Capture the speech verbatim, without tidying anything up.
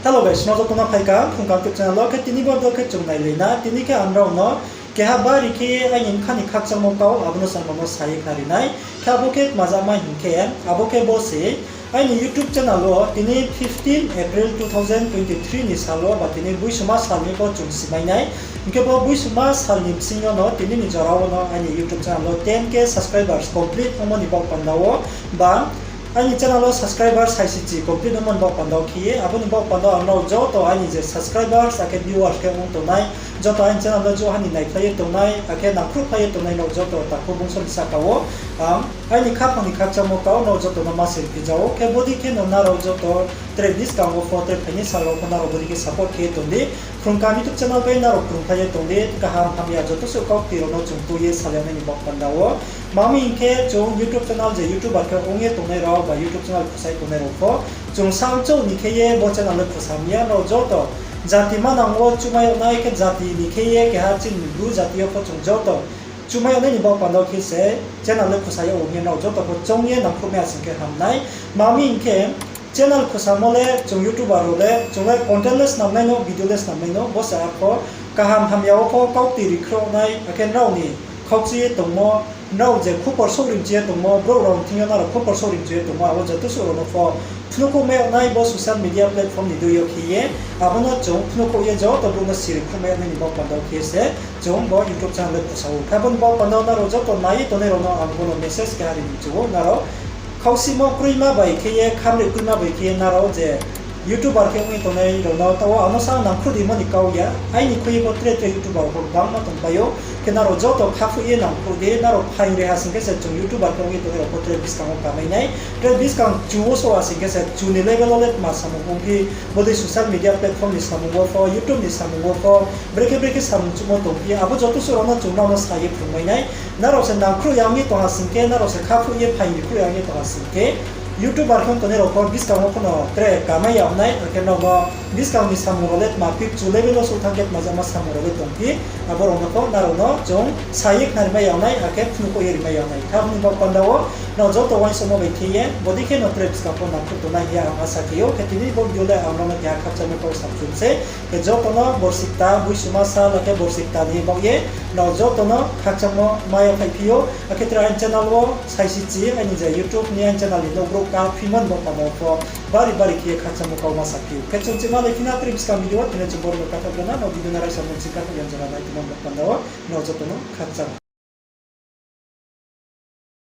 Hello guys, nrao joto no phai kaham Phrung Kaham YouTube channel wo. Khe tini bo video khe chung nailai na. Tini khe ang nrao no keha bari khe aini bkha ni khakchangmo kau, abo no se ang nrao no sa ye khnari nai. Khe abo khe tma jama hing khe, abo khe bo se, aini YouTube channel wo tini fifteen April two thousand twenty three ni sal wo ba tini boisuma sal ni pho chung simai nai. Hing khe bo boisuma sal ni bsing yo no tini ni jora wo no aini YouTube channel wo ten K subscribers complete ongmo ni baoh panda wo, ba aini channel wo subscribers saisi chi complete ongmo ni baoh panda wo khe ye, abo ni baoh panda wo ang nrao joto aini je subscribers akhe viewers khe ong tongnai, joto aini channel no jo ha ni naiphlai ye tongnai akhe nangkhruhphlai ye tongnai nrao joto takhu bungso ni sahka wo ang aini khaphang ni khakchangmo kau nrao joto no ma se riphi ja ou. Khe bodei khe no nrao joto tre buskang wo pho, tre phaini sal wo pho nrao bodei khe support khe ye tong di. Phrung Kaham YouTube channel bai nrao krungphlai ye tong di, kaham hamya joto suh kaukti rao no chung tui ye salai nai ni baoh panda wo. Tma hing khe chung YouTube channel je YouTuber khe ong ye tongnai rao ba YouTube channel khusa ye tongnai rao pho, chung samchouh ni khe ye bo channel le khusa mi ya, nrao joto jati manang wo chumai yag nai khe jati ni khe ye keha chini Bru jati yo pho chung joto chumai yag nai ni baoh panda wo khe se channel le khusa yag ou hing ye nrao joto pho choung ye nangkhruh mai ya sing khe ham nai. Tma hing khe channel khusamo le chung YouTuber rao le chung le content le snam nai no, video le snam nai no, bo se arpho kaham hamya wo pho kaukti ri khruh nai, akhe nrao ni khaukchi ye tongmo, nrao je khupor souhri mchi ye tongmo, brouh rao thing yo nrao khupor souhri mchi ye tongmo, abo joto suh rao no pho phnuhkhouh mai yag nai bo social media platform ni dei yo khe ye, abo no chung phnuhkhouh ye joto brouh no siri khruh mai yag nai ni baoh panda wo khe se chung bo YouTube channel le khusa ou. Khe abo ni baoh panda wo nrao joto nai ye tongnai rao no ang bo no message keha ri ni mchu ou, nrao khausimo kroima bai khe ye, khamri kroima bai khe ye nrao je YouTuber khe ong ye tongnai rao no taoh wo ang no sa nangkhruh di mo ni kau ya, aini khui ye pho tre tre YouTuber rao pho gbangma tongpai ou. Khe nrao joto khaphuh ye nangkhruh di, nrao phaing ri ha sing khe se chung YouTuber khe ong ye tongnai rao pho tre buskang wo kamai nai. Tre buskang chu wo souh ha sing khe se chu ni level wo le tma samung ongphi, bodei social media platform ni samung wo pho, YouTube ni samung wo pho, brekhe brekhe samung chuhmo tongphi, abo joto suh rao no chung nrao no sa ye phrungmai nai. Nrao se nangkhruh ya ong ye tong ha sing khe, nrao se khaphuh ye phaing ri khruh ya ong ye tong ha sing khe, YouTuber khe ong tongnai rao pho buskang wo pho no tre kamai ya ong nai, akhe nrao no buskang ni samung rao le tma phi, chu level wo souh thanng khe tma jama samung rao le tongphi, abo rao no pho nrao no chung sa ye khnari mai ya ong nai, akhe phnuhkhouh ye ri mai ya ong nai. Khe abo ni baoh panda wo nrao joto uaingsouhmo bai khe ye bodei khe no tre buskang pho nangkhruh tongnai hing ye ang asa khe ou. Khe tini bo video le ang nrao no keha khakchangmo kau samchung se. Khe joto no borsi kta, boisuma sal akhe borsi kta ni baoh ye nrao joto no khakchangmo mai ya phaiphi ou. Akhe tre aini channel wo saisi chi, aini je YouTube ni aini channel ni nouh brouh ka phimo ni baoh panda wo pho bari bari khe ye khakchangmo kau ma saphi ou. Khe chung chima lai phi na tre buskang video wo, tini chung boro no kathaoh ya na, no video no raisa mung ching kathaoh ya jora nai tongmo ni baoh panda wo nrao joto no khakchang.